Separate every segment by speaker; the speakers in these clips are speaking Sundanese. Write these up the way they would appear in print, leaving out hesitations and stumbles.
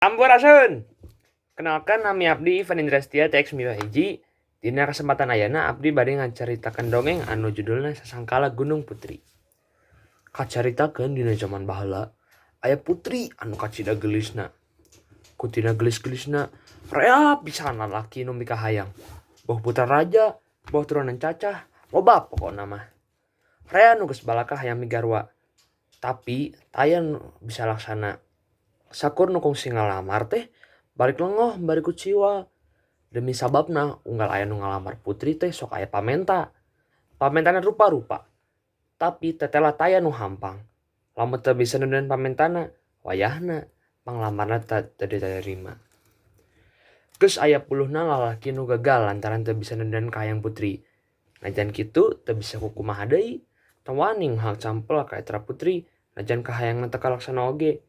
Speaker 1: Sampurasun. Kenalkan, nami abdi Ivan Indrastia TX 1. Dina kesempatan ayana abdi bade ngacaritakeun dongeng anu judulna Sasangkala Gunung Putri. Kacaritakeun dina zaman baheula aya putri anu kacida geulisna. Kutina geulis-geulisna rea pisan lalaki nu mikahayang. Boh putra raja, boh turunan cacah, loba pokona mah. Rea nu geus balakah hayang migarwa. Tapi taya nu bisa laksana. Sakur nu kungsi ngalamar teh balik lengoh bari kuciwa. Demi sababna unggal aya nu ngalamar putri teh sok aya pamenta. Pamentana rupa-rupa. Tapi tetela taya nu hampang. Lamun teu bisa neundeun pamentana, wayahna panglamarna teu diterima. Geus aya puluhna lalaki nu gagal lantaran teu bisa neundeun kahayang putri. Najan kitu teu bisa kukumaha deui, tong wani ngahak campel ka eta putri najan kahayangna teu kalaksana oge.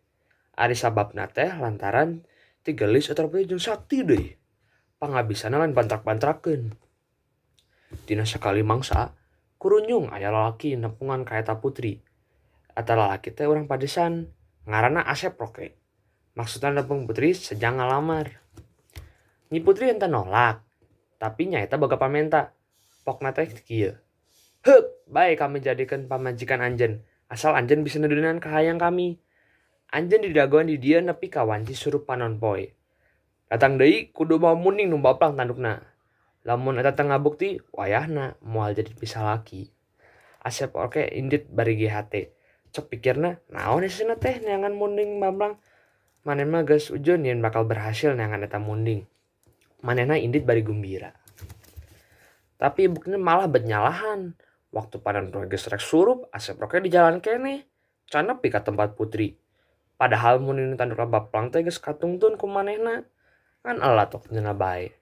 Speaker 1: Ari sababna teh lantaran ti geulis eta putri jeung sakti deui. Pangabisana lain bantrak-bantrakeun. Dina sakali mangsa, kurunyung aya lalaki nepungan ka eta putri. Eta lalaki teh urang padesan, ngaranna Asep Roke. Maksudna nepung putri sejang ngalamar. Nyi Putri henteu nolak, tapi nyaeta boga pamenta. Pokna teh kieu. Heuk, bae kami jadikeun pamajikan anjeun, asal anjeun bisa neudeunan kahayang kami. Anjeun didagoan di dieu nepi ka wanci surup panon poe. Datang deui kudu mawa munding nu baplang tandukna. Lamun eta teu ngabukti, wayahna moal jadi pisalaki. Asep Roke indit bari gehate. Cok pikirna, naon hesena teh neangan munding baplang. Manehna geus ujun yen bakal berhasil neangan eta munding. Manehna indit bari gumbira. Tapi buktina malah bet nyalahan. Waktu panon poe geus rek surup, Asep Roke di jalan keneh. Can nepi ka tempat putri. Padahal munding nu tandukna baplang teh geus katungtun ku manehna. Ngan elat waktuna bae.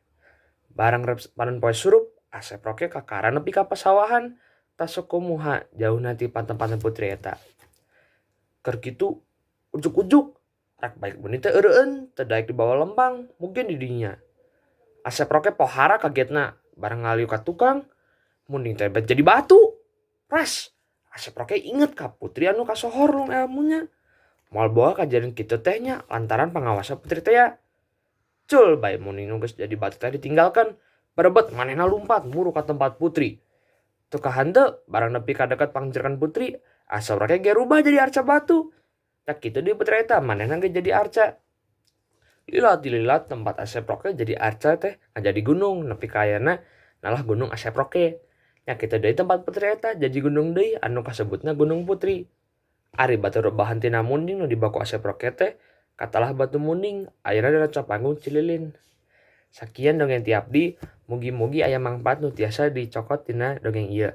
Speaker 1: Barang panon poe surup, Asep Roke kakara nepi ka pasawahan tasokumuha jauhna ti patempatan putri eta. Keur kitu ujuk-ujuk rek baik munding teh eureun teu daek dibawa lempang mungkin di dinya. Asep Roke pohara kagetna barang ngaliuk ka tukang munding teh bet jadi batu. Ras, Asep Roke inget ka putri anu kasohor lung elmunya. Moal boga kajadian kitu teh nya lantaran pangawasa putri teh ya. Cul bae munding nu geus jadi batu teh ditinggalkan. Berebet manehna lumpat muru ka tempat putri. Teu kahanteu barang nepi ka deket pangjerkan putri, Asep Roke ge rubah jadi arca batu. Tak kitu deui putri eta manehna ge jadi arca. Lila tilila tempat Asep Roke jadi arca teh ngajadi gunung nepi ka ayana nalah Gunung Asep Roke. Nya kitu deui tempat putri eta jadi gunung deui anu kasebutna Gunung Putri. Ari batu rebahan tina munding nu dibawa ku Asep Roke teh katalah batu munding ayeuna dina panggung Cililin. Sakian dongeng ti abdi, mugi-mugi aya mangpaat nu tiasa dicokot tina dongeng ieu.